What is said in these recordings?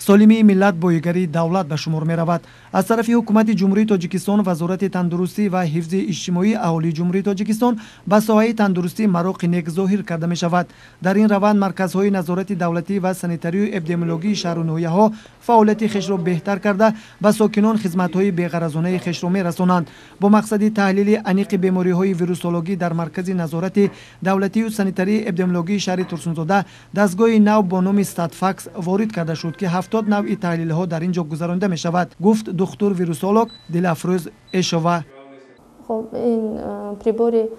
Солимии миллат боигарии давлат ба шумор меравад. Аз тарафи ҳукумати Ҷумҳурии Тоҷикистон, Вазорати тандурустӣ ва ҳифзи иҷтимоии аҳолии Ҷумҳурии Тоҷикистон ба соҳаи тандурустӣ мароқи нек зоҳир карда мешавад. Дар ин раванд марказҳои назорати давлатӣ ва санитарию эпидемиологии шаҳру ноҳияҳо фаъолияти хешро беҳтар карда, ба сокинон хизматҳои беғаразонаи хешро мерасонанд. Бо мақсади таҳлили аниқи бемориҳои вирусологӣ дар маркази назорати давлатию санитарии эпидемиологии шаҳри Турсунзода дастгоҳи нав бо номи Статфакс ворид карда шуд, ки 70 навъи таҳлилҳо дар ин ҷо гузаронида мешавад, гуфт духтур вирусолог Дилафрӯз Эшова. Хоб, ин прибори,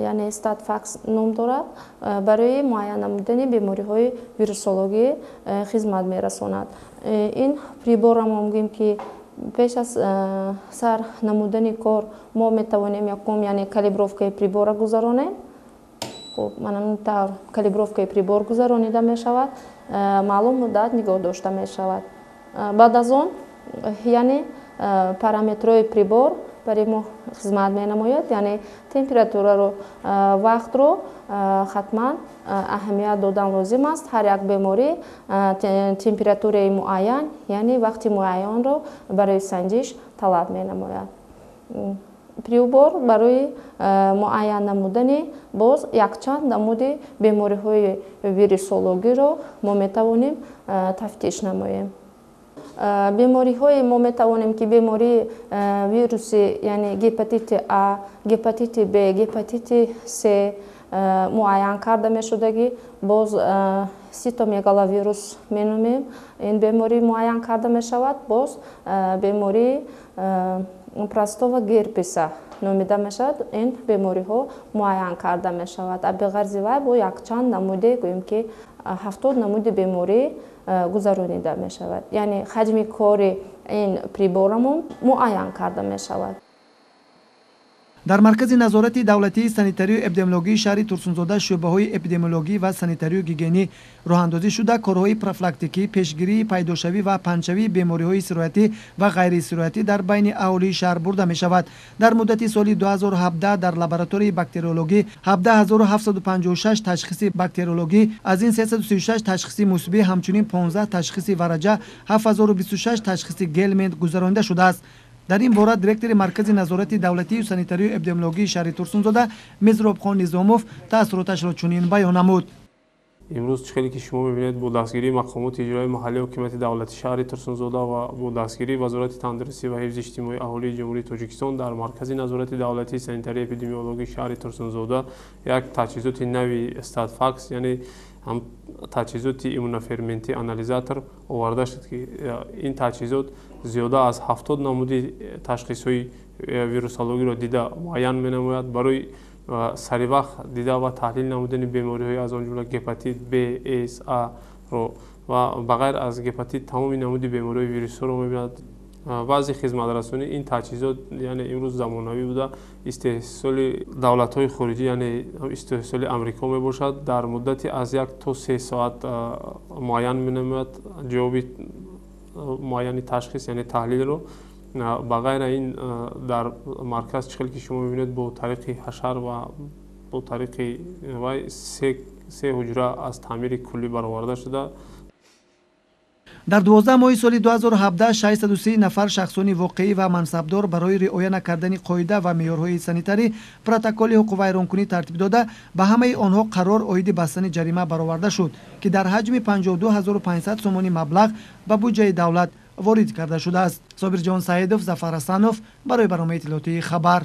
яъне Статфакс ном дорад, барои муайян намудани бемориҳои вирусологӣ хизмат мерасонад. Ин приборро мо мегӯем, ки пеш аз сар намудани кор мо метавонем якум, яъне калибровкаи приборро гузаронем. Хуб, мана ин тавр калибровкаи прибор гузаронида мешавад, маълум муддат нигоҳ дошта мешавад. Баъд аз он, яъне параметрҳои прибор барои мо хизмат менамояд, яъне температураро, вақтро ҳатман аҳамият додан лозим аст. Ҳар як беморӣ температураи муайян, яъне вақти муайянро барои санҷиш талаб менамояд. Прибор барои муайян намудани боз якчанд намуди бемориҳои вирусологиро мо метавонем тафтиш намоем. Бемориҳои мо метавонем, ки бемории вируси, яъне гепатити А, гепатити Б, гепатити С муайян карда мешудагӣ, боз цитомегаловирус меномем, ин беморӣ муайян карда мешавад, боз бемории простого герпеса номида мешавад, ин бемориҳо муайян карда мешавад. Беғарзи вай бо якчанд намуде, гӯем ки 70 намуди беморӣ гузаронида мешавад, яъне ҳаҷми кори ин приборамон муайян карда мешавад. Дар маркази назорати давлатии санитарию эпидемиологии шаҳри Турсунзода шӯъбаҳои эпидемиологӣ ва санитарию гигиенӣ роҳандозӣ шуда, корҳои профилактикӣ, пешгирии пайдошавӣ ва паҳншавии бемориҳои сироятӣ ва ғайрисироятӣ дар байни аҳолии шаҳр бурда мешавад. Дар муддати соли 2017 дар лабораторияи бактериологӣ 17 756 ташхиси бактериологӣ, аз ин 336 ташхиси мусбӣ, ҳамчунин 15 ташхиси вараҷа, 7026 ташхиси гельминт гузаронида шудааст. Дар ин бора директори маркази назорати давлатию санитарию эпидемиологии шаҳри Турсунзода Мизробхон Низомов таассуроташро чунин баён намуд. Имрӯз, чӣ хеле ки шумо мебинед, бо дастгирии мақомоти иҷроии маҳаллии ҳокимияти давлати шаҳри Турсунзода ва бо дастгирии Вазорати тандурустӣ ва ҳифзи иҷтимоии аҳолии Ҷумҳурии Тоҷикистон дар маркази назорати давлатии санитарии эпидемиологии шаҳри Турсунзода як таҷҳизоти нави Статфакс, яъне ҳам таҷҳизоти иммуноферментӣ анализатор оварда шуд, ки ин таҷҳизот зиёда аз 70 намуди ташхисҳои вирусологиро дида муайян менамояд. Барои саривақт дида ва таҳлил намудани бемориҳои, аз он ҷумла гепатит Б, С, А ро ва ба ғайр аз гепатит тамоми намуди бемориҳои вирусиҳоро мебинад. Баъзе хизматрасонӣ ин таҷҳизот, яъне имрӯз замонавӣ буда, истеҳсоли давлатҳои хориҷӣ, яъне истеҳсоли Амрико мебошад. Дар муддати аз 1 то 3 соат муайян менамояд ҷавоби муайяни ташхис, яъне таҳлилро. Ба ғайра ин дар марказ, чӣ хеле ки шумо мебинед, бо тариқи ҳашар ва бо тариқи вай се ҳуҷра аз таъмири куллӣ бароварда шуда. Дар 12 моҳи соли 2017 630 нафар шахсони воқеӣ ва мансабдор барои риоя накардани қоида ва меъёрҳои санитарӣ протоколи ҳуқуқвайронкунӣ тартиб дода, ба ҳамаи онҳо қарор оиди бастани ҷарима бароварда шуд, ки дар ҳаҷми 52 500 сомонӣ маблағ ба буҷаи давлат ворид карда шудааст. Собирҷон Саидов, Зафар Ҳасанов барои барномаи иттилоотии «Хабар».